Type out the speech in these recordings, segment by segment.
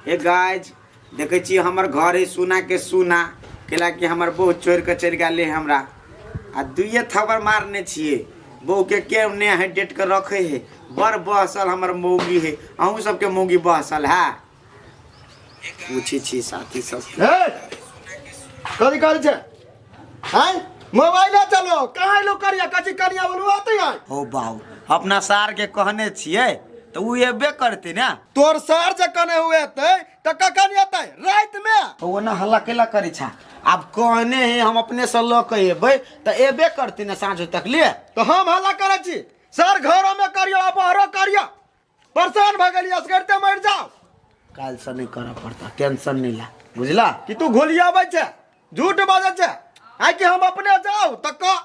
Hey guys, देखै छी हमर घर है सुना के सुना, कैला कि हमर बहू चोरि के चलि गेलै हमरा। आ दुइये थबर मारने छियै बहू के, के ने है डेट के रखे है। बड़ बहसल हमर मौगी है, अहूँ सबके मौगी बहसल है। पूछै छी साथी सब। हे कथी करै छै? आय मोबाइल चलो कहाँ लोग करिया कथी करिया बोलू आते आय। हो बाबू, अपना सार के कहने छियै तऽ उ एबे करतै ने। तोर सार जे कने हुए एतै तऽ कखन एतै? राति में। ओ ना हल्ला केला करै छा। आब कहने है हम अपने से लऽ के एबै तऽ एबे करतै ने साँझ तक लिए। तऽ हम हल्ला करै छी सर, घरो में करियो आ बाहरो करियो, परेशान भऽ गेलियै, असगरते मरि जाओ। काल्हिसँ नहि करऽ पड़तै, टेंशन नहि ला, बुझला? कि तू घोलियाबै छै, झूठ बाजै छै? आइ कि हम अपने जाउ तऽ कह।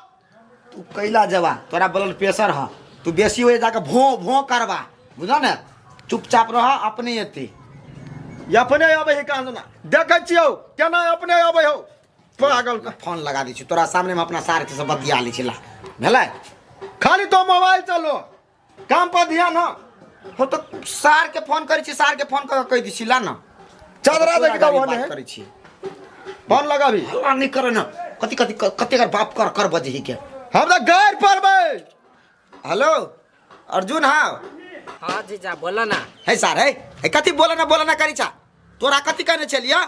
तू कैला जबा, तोरा ब्लड प्रेशर ह, तू बेसी हो जाके भो भो करबा, बुझल ने? चुपचाप रह, अपने एते। अपने अबै है कहाँ ना देखै छियौ केना अपने अबै हौ पागल का। फोन लगा दै छी तोरा सामने में, अपना सार के सब बतिया लै छी, ला भेलै। खाली तो मोबाइल चलो, काम पर ध्यान हो। हो तो सार के फोन करै छी, सार के फोन कऽ के कहि दै छी, ला ना। चादरा तोरा देख गाड़ी दो बात ने करै छी। फोन लगाबी। हल्ला नहीं करे ना, कथी कथी कते कर बाप कर कर बजही के। हम तऽ गारि पड़बै। हेलो अर्जुन। हाँ। हाँ जीजा, बोला ना। है सार, है है कथी बोला ना, बोला ना करी छा? तोरा कथी कहने छलिया?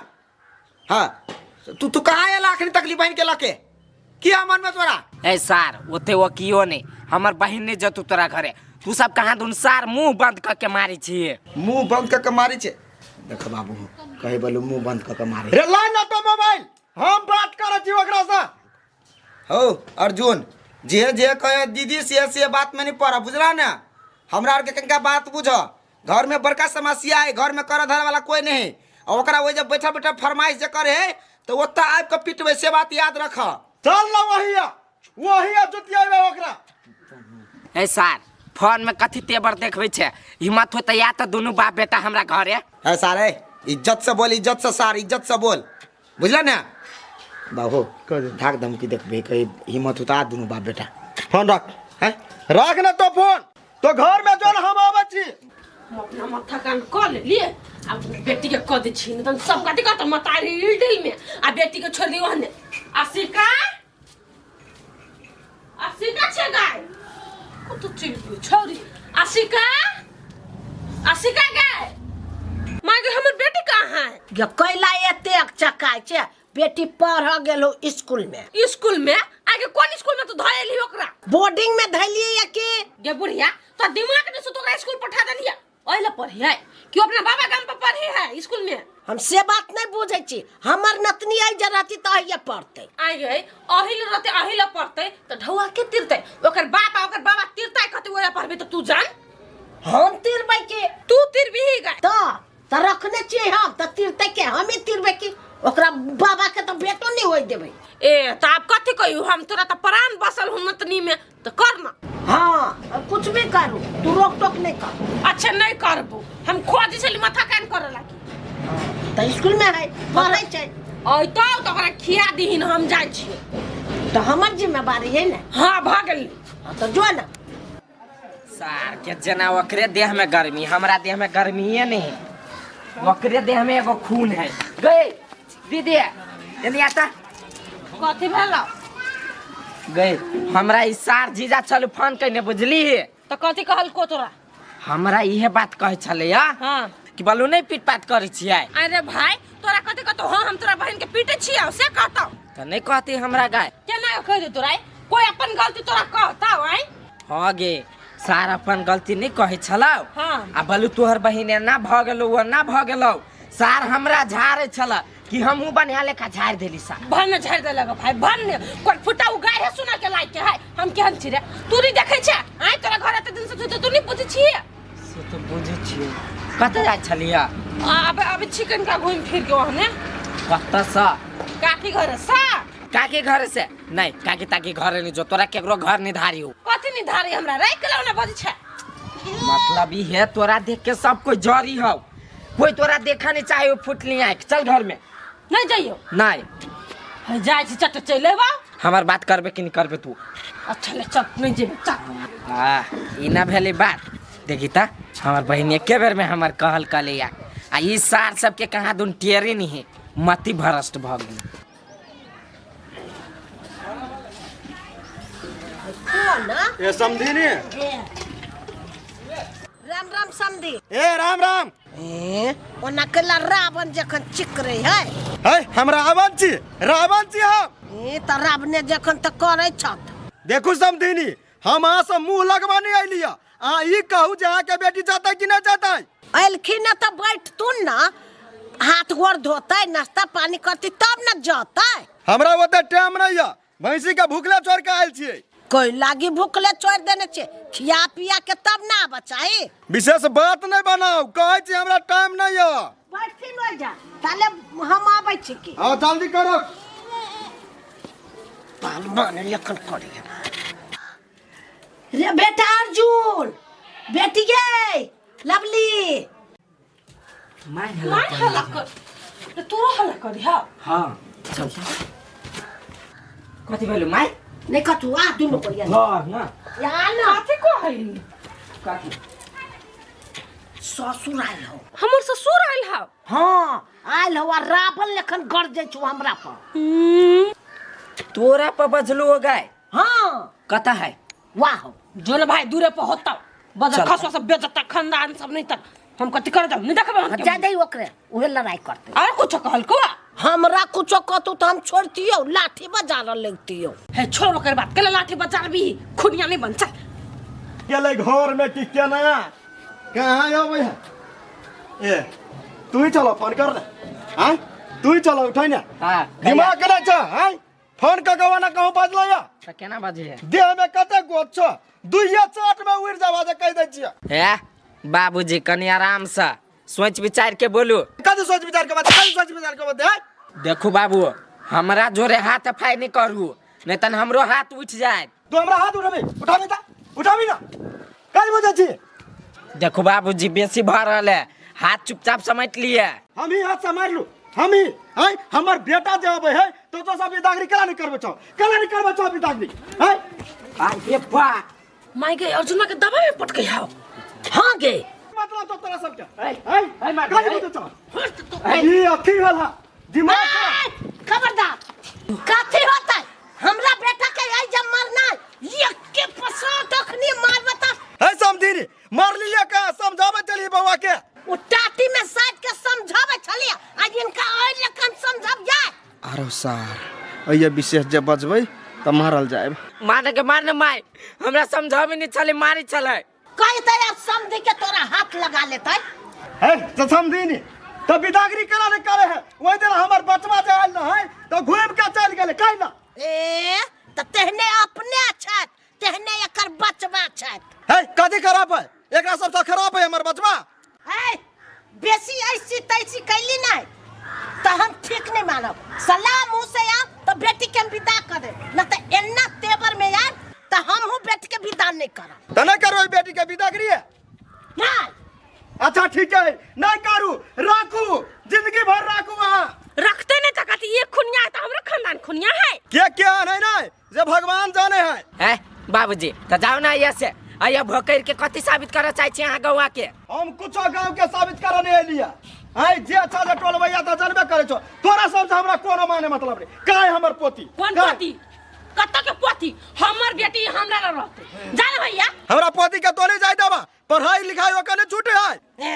हाँ, तू तू कहाँ आयल अखनी तकलीफ बहिन के लके? की है मन में तोरा? ए सार, ओते वो कियो नहीं, हमर बहिन नहीं जतू तोरा घरे। तू सब कहाँ दुन सार मुंह बंद करके मारी छिए। मुंह बंद करके मारी छे? देख बाबू, कहे बोलू मुंह बंद करके मारे। रे ला ना तो मोबाइल, हम बात करै छी ओकरा से। हो अर्जुन, जे जे कहे दीदी से से बात में नहीं पड़ा, बुझला ना? हमरा आर के कनिका बात बुझ, घर में बड़का समस्या है, घर में कर धर वाला कोई नहीं, और ओकरा वही जब बैठल बैठल फरमाइश जे करे है तो ओतऽ आबि कऽ पिटबै, से बात याद रख। चल ना, वही आ वही आ जुतियाबे ओकरा। ए सार, फोन में कथी तेवर देखबै छै? हिम्मत हो तऽ या तऽ दुनू बाप बेटा हमरा घरे। है सारे, इज्जत से बोल, इज्जत से सार, इज्जत से बोल, बुझल ने बाबू? कह दे। धाक धमकी देखबै, कही हिम्मत होता दुनू बाप बेटा। फोन रख। है रख ना तो फोन, तो घर में जोन हम आबै छी। हम अपना माथा कान कऽ लेलिए, आब बेटी के कऽ दै छी, नहि तऽ सब कथी कहत, मतारी इल में आ बेटी के छोड़ दियो हने। आ सिका, आ सिका छे गाय कत चलि गेल छौरी? आ सिका, आ सिका गाय माय गे, हमर बेटी कहाँ है? गे कैला एतेक चकाय छै? बेटी पढ़ गेल हो स्कूल में। स्कूल में? आगे कोन स्कूल में तू धएली ओकरा? बोर्डिंग में धैलिए या की? गे बुढ़िया, तो दिमाग नहीं से तोरा स्कूल पठा देलिया, ओहि ला पढ़ी है कि अपना बाबा गाम पर पढ़ी है स्कूल में? हम से बात नहीं बुझै छी, हमर नतनी आई जे रहती तऽ अहिये पढ़तै। आई गई अही ले रहते, अही ले पढ़ते तऽ ढौआ के तिरते? ओकर बाप आ ओकर बाबा तिरते, कहते ओहि ला पढ़बे तऽ तू जान। हम तिरबै के? तू तिरबिही गए। तऽ रखने छियै हम तऽ तिरतै के? हमे तिरबै की? ओकरा बाबा के तऽ बेटो नहीं होय देबै। ए तऽ आब कथी कहियौ हम तोरा? तऽ प्राण बसल हम नतनी में तऽ कर ना। हाँ, कुछ भी करू, तू रोक टोक नहीं कर। अच्छा, नहीं करबो हम, खोज छली माथा कान करे लागी। तऽ स्कूल में है, पढ़ै छै। अइतौ तऽ ओकरा खिया दीहिन, हम जाइ छियै। तऽ हमर जिम्मेवारी है ने। हाँ, भऽ गेल। हाँ, तऽ जो ना। सार के जना ओकरे देह में गर्मी, हमरा देह में गर्मीए नहीं है। ओकरे देह में एगो खून है। गए दीदी, एने आता। कथी भेलौ? गए, हमरा ई सार जीजा चलू फोन कने, बुझली? तऽ कथी कहलको तोरा? हमरा इहे बात कहै छलै या कि बोलू नहीं पीट पाट करै छियै। अरे भाई, तोरा कथी कहतौ? हाँ, हम तोरा बहन के पीटे छियै से कहतौ? तऽ नहीं कहती हमरा गाय। केना कह दे तोरा? कोई अपन गलती तोरा कहता आय? हाँ गे सार, अपन गलती नहीं कहै छलौ। आ बोलू तोहर बहिन एना भऽ गेलौ, ओना भऽ गेलौ। सार हमरा झाड़ै छल कि हमहूँ बढ़िया लेखा झाड़ि देली सार। भन झाड़ि देलक भाई, भन कोई फुटा उ गाय है सुना के लायक के है। हम केहन छी रे, तू नहीं देखै छे? आय तोरा घर एते दिन से छौ, तू नहीं बुझै छियै? से तऽ बुझै छियै। कतऽ जाइ छलियै? आब आब छी कनिका घुमि फिर के ओहने। कतऽसँ? काकी घर से। काकी घर से? नहीं, काकी ताकी घर नहीं जो, तोरा केकरो घर नहीं धारी हो। कथी नहीं धारी हमरा रे? केला ना बजै छे? मतलब ई है, तोरा देख के सब कोई जरी हो, कोई तोरा देखा नहीं चाहे। फुटली आँख, चल घर में। नहीं जाइयो। नहीं। है, जाइ छी, चट चलि अयबा। हमार बात करबे कि नहीं करबे तू? अच्छा ले चल, नहीं जेबे, चल। हाँ, ई ना भेलै बात। देखी त हमर बहिन एके बेर में हमर कहल कले या आ ई सार सबके कहाँ दुन टेरे नहीं है मति भ्रष्ट भऽ गेल। कौन ना? ए समधिनी। राम राम समधी। ए राम राम। ए ओना केला रावण जखन चिकरे है। है हम रावण छी, रावण छी हम। ए त रावणे जखन त करै छत। देखू समधिनी, हम अहाँ से मुंह लगवा नहीं अलिया। अहाँ ई कहू जे अहाँ के बेटी जाता कि नहीं जाता। अयलखिन त बैठतुन ना, हाथ गोड़ धोतै, नाश्ता पानी करती तब न जतै। हमरा ओते टाइम नहीं है, भैंसी के भूखले छोड़ के आयल छियै। कोई लागी भूखले छोड़ देने छे, खिया पिया के तब ना आबऽ चाही। विशेष बात नहीं बनाऊ, कहै छी हमरा टाइम नहीं है। बैठथिन ओहि जा, ताले हम आबै छी की। हाँ जल्दी करो। बाल माने लखन करिए रे बेटा अर्जुन, बेटी गे लवली। My my हल्ला कर रे, तोरो हल्ला करी। हाँ हाँ चल। कथी भेलो my? नहीं कथू, आ दुनू को घर ना यहाँ ना। कथी कहै? कथी? ससुर आयल हो। हमर ससुर आयल हौ? हाँ आयल हो, आ रावण लेखन गरजै छौ हमरा पर। तोरा पर बजलू हो गाय? हाँ। कता है? वाह हो। जो न भाई दूरे पर होता बजल चल। खसवा सब बेचता खानदान सब नहीं तर हम कथी कर जाऊ नहीं देखबे हम। जा दे ओकरे, उहे लड़ाई करते। अरे कुछ कहल को? हमरा कुछो कहतू तो हम छोड़तियो, लाठी बजा लगतियो। हे छोड़ ओकर बात, केला लाठी बजारबी खुनिया नहीं बन। चल गेलै घर में कि केना कहाँ अबै है। ए तू ही चलो फोन कर ले। हाँ तू ही चलो उठै ना। हाँ दिमाग केना छ? हाँ फोन क कहो ना कहूँ बजलै या। त केना बजे है? देह में कते गोद छ, दुइया चाट में उड़ जावा जे कहि दै छियै। हे बाबूजी कनी आराम से सोच विचार के बोलू। कथी सोच विचार के बात, कथी सोच विचार के बात है? देखू बाबू, हमरा जोरे हाथ फाइ नहीं करू, नहीं तन हमरो हाथ उठ जाए। तू हमरा हाथ उठाबी, उठाबी ता, उठाबी ना। काज बुझै छी? देखू बाबूजी बेसी भ रहल है, हाथ चुपचाप समेट लिए। हम ही हाथ से मार लू, हम ही। हैं हमर बेटा जे आबै है तो तो सब बिदागरी केना नहीं करबै छौ, केना नहीं करबै छौ बिदागरी। हैं अरे बा my गे अर्जुन के दबा में पटके हाव। हां गे मतलब तो तोरा सबके। हैं काज बुझै छौ? ई अथी वाला दिमाग खबरदार कथी होतै हमरा बेटा के आई जब मरना एक के पसो तखनी मारबता। है समधिनी मार लिया का समझाबै चली बौआ के। उ टाटी में साइड के समझाबै छलिया, आज इनका आइ लखन समझब जाय। आरो सार अइया विशेष जे बजबै त मारल जाएब। माने के मारने my, हमरा समझाबै नहीं छले, मारी छले। कहते अब समझी के तोरा हाथ लगा लेतै। है त समधिनी त बिदागरी केना नहीं करे है? ओहि दिन हमर बचवा जे आयल न है त घुमि के चलि गेलै काहे ना? ए त तेहने अपने छथि, तेहने एकर बचवा छथि। है कथी खराब है? एकरा सबसँ खराब है हमर बचवा। है बेसी ऐसी तैसी कैली नहीं त हम ठीक नहीं मानब। सलाह मुँह से आब त बेटी के हम विदा कर देब, न त एना तेवर में आब त हमहूँ बेटी के विदा नहीं करब। त नहीं करो बेटी के विदागरी है? नहीं। अच्छा ठीक है, नहीं करू, राखू जिंदगी भर राखू। वहाँ रखते नहीं त कथी एक खुनिया है त हमरो खानदान खुनिया है। के के नहीं नहीं जे भगवान जाने है। हैं बाबूजी त जाओ ना यहाँ से, अया भोकैर के कथी साबित करऽ चाहै छी अहाँ गौआ के? हम कुछो गाँव के साबित करऽ नहीं एलिया। आइ जे अच्छा जे टोलबैया त जानबे करै छौ, तोरा सबसँ हमरा कोनो माने मतलब नहीं। काहे हमर पोती? कोन पोती? कत के पोती? हमर बेटी हमरा ल रहतै। जा ना भैया। हमरा पोती के तो नहीं जाय देबा, पढ़ाई लिखाई ओकर नहीं छूटे है। ए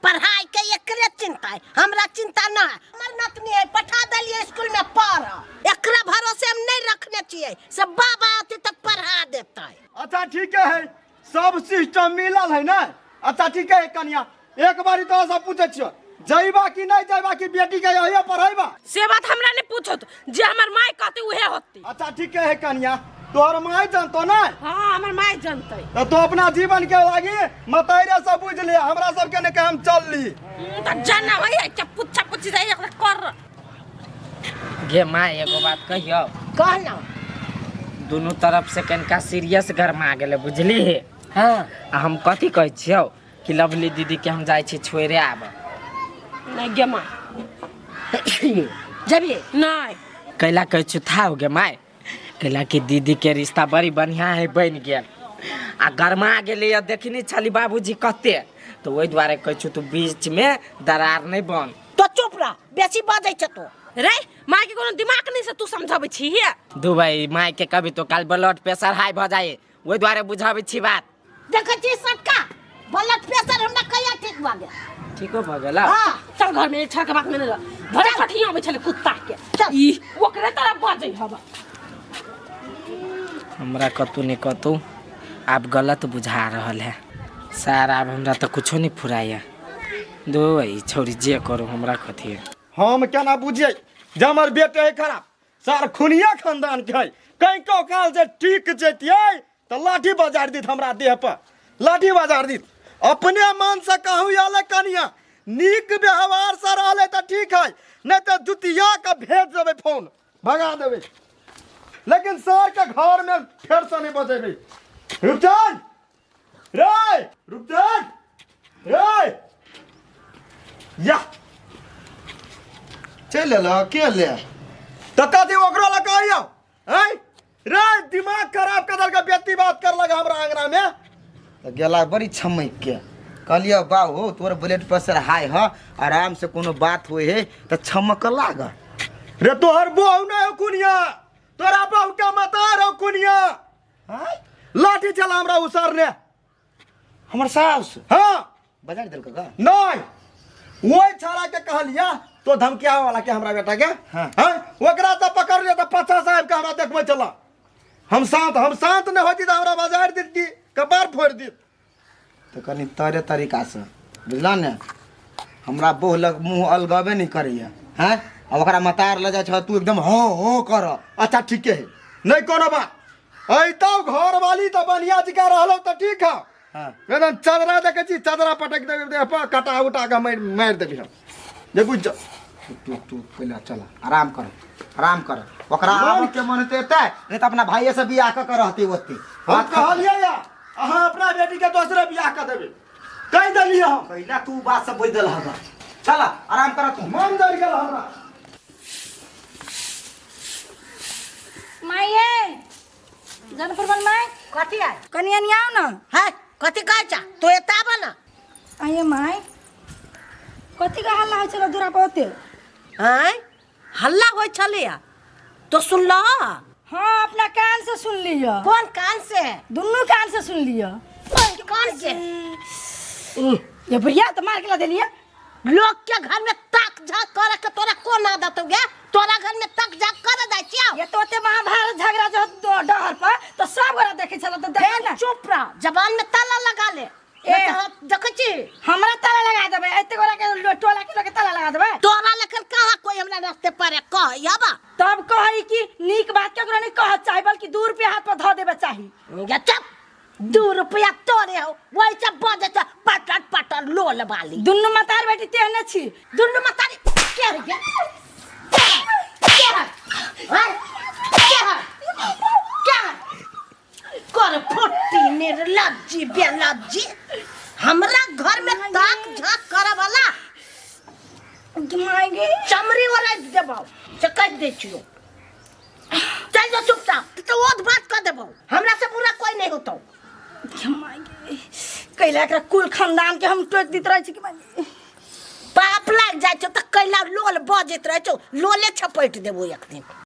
पढ़ाई के एकरे चिंता है, हमरा चिंता ना है। हमर नतनी है, पठा देलिए स्कूल में पढ़, एकरा भरोसे हम नहीं रखने छियै, सब बाबा आते तक पढ़ा देतै। अच्छा ठीक है, सब सिस्टम मिलल है ना। अच्छा ठीक है कन्या, एक बारी तो सब पूछे छियो, जइबा कि नहीं जइबा कि बेटी के यही पढ़ाइबा? से बात हमरा नहीं पूछत, जे हमर माय कहते उहे होते। अच्छा ठीक है कन्या, तोहर माय जानतो ना? हाँ हमर माय जानतै। तो तू अपना जीवन के लागी मतैरे सब बुझ ले, हमरा सब के ने हम चल ली। त जाना भैया के पुच्छा पुछि जाय एकरा कर। गे my एगो बात कहियो। कह ना। दोनों तरफ से कनका सीरियस गरमा गेलै बुझली हे। हाँ आ हम कथी कहै छियौ कि लवली दीदी के हम जाइ छी छोड़े आब। नहीं गे my. जबी नहीं कैला कहै छु था हो गे my, कैला कि दीदी के रिश्ता बड़ी बढ़िया है बन गेल आ गरमा गेलै। देखनी छली बाबूजी कते तऽ ओहि दुआरे कहै छियौ तू बीचमे दरार नहि बन। तो चुप रह, बेसी बजै छ तू। रे माय के कोनो दिमाग नहीं से तू समझाबै छी हे? दुबई माय के कभी तो काल ब्लड प्रेशर हाई भऽ जाए, ओहि दुआरे बुझाबै छी बात। देखै छी सटका ब्लड प्रेशर हमरा कहिया ठीक भऽ गेल? ठीको भऽ गेल। हाँ। चल घर में, छड़ के बात में नहीं रह। भरे छठिया आबै छलै कुत्ता के। चल। ई ओकरे तरफ बजै हब। हमरा कतौ ने कतौ आब गलत बुझा रहल है सर। आब हमरा तऽ कुछो नहीं फुराइया। दो ई छौरी जे करू हमरा कथी है। हम केना बुझियै जे हमर बेटे है खराब? सार खुनिया खानदान के है, कहीं को काल जे ठीक जैतियै तऽ लाठी बजार दित हमरा देह पर, लाठी बजार दित। अपने मन से कहूँ आले कनिया नीक व्यवहार से रहले तऽ ठीक है, नहीं तऽ जुतिया के भेज देबै, फोन भगा देबै, लेकिन सर के घर में फेर से नहीं बजेबै। रुपचंद रे, रुपचंद रे, या चलि एलह के ले? तऽ कथी ओकरो लग कहियौ? आँय रे, दिमाग खराब कर देलकै, बेटी बात कर लगा हमरा अंगना में। तऽ गेला बड़ी छमकि के। कहलियै बाउ हो, तोर ब्लड प्रेशर हाई ह, आराम से कोनो बात होइ है तऽ छमक लाग। रे तोहर बहु नहीं हो कुनिया, तोरा बहु के मतार हो कुनिया। आँय? लाठी चला हमरा उसरने। हमर साउस? हाँ। बजार देलकै का? नहीं, वही छाड़ा के कहलिया तो धमकिया वाला के हमरा बेटा के। हाँ। हाँ, ओकरा तो पकड़ लिया तो 50 साहब के हमरा देखबै चला। हम शांत नहीं होती तो हमरा बाजार दित की कपार फोड़ दित। तऽ कनि तरे तरीकासँ बुझला ने, हमरा बहु लग मुँह अलगबे नहि करैया। हैं, आ ओकरा मतार लऽ जाइ छह तू एकदम हो हो कर। अच्छा ठीके है, नहीं कोनो बात। अइतौ घर वाली तो बढ़िया जकाँ रहलौ तऽ ठीक है। हाँ। एकदम चदरा देखै छी, चदरा पटक देबै देह पर, कटा उटा के मारि मारि देबी हम जे बुझ जा। तू तू पहिले चल, आराम कर, आराम कर। ओकरा आबऽ के मन हेतै एतै, नहि तऽ अपना भाइये से बियाह कऽ के रहतै ओतै। हम कहलियै या अहाँ अपना बेटी के दोसरे बियाह कऽ देबै, कहि देलियै हम। पहिला तू बात सब बुझि देलहक। चल आराम कर तू। मन जरि गेल हमरा। माइये जनपुर माय। कथी आय? कनि एनी आउ न। है कथी कहै छ तू? एतऽ आबऽ न। आइए माय, कथी के हल्ला होइ छलै दूरा पर ओते? आँय, हल्ला होइ छलैया तो सुनलह? हाँ, अपना कान से सुन लिअ। कोन कान से? दुनू कान से सुन लिअ। कोन कान से? ये बुढ़िया तऽ मार के ला देलियै। लोग के घर में ताक झाक करे के तोरा कोन आदत हो गया? तोरा घर में ताक झाक करे जाइ छियौ? ये तो ओते महाभारत झगड़ा जो डहर पर तऽ सब गोरा देखै छल तऽ देख फेर ने। चुप रह, जबान में ताला लगा ले। ए। देखै छी हमरा ताला लगा देबै? एते गोरा के टोला के लोग के ताला लगा देबै? तोरा लेखन कहाँ कोई हमरा रास्ते पर है, कह याबा। तब कहै कि नीक बात केकरो नहीं कहत चाही, बल्कि 2 रुपया हाथ पर धऽ देबे चाही। या चुप, 2 रुपया तोरे हो, वही सब बजे छ पटर पटर लोल वाली। दुनू मतार बेटी तेहने छी। दुनू मतारी के है गे? के है? के है? हैं? के है? के है? कर फुट्टी निर्लज्जी बेलज्जी, हमरा घर में ताक झाक करे वाला माय गे, चमड़ी ओराइ देबौ से कहि दै छियौ। चल जो चुपचाप, तो ओत बात कर देबौ, हमरा से बुरा कोई नहीं होतौ। माय गे, कैला एकरा कुल खानदान के हम टोक दैत रहै छी कि माय गे। पाप लाग जाइ छौ तऽ कैला लोल बजैत रहै छौ, लोले छपटि देबौ एक दिन।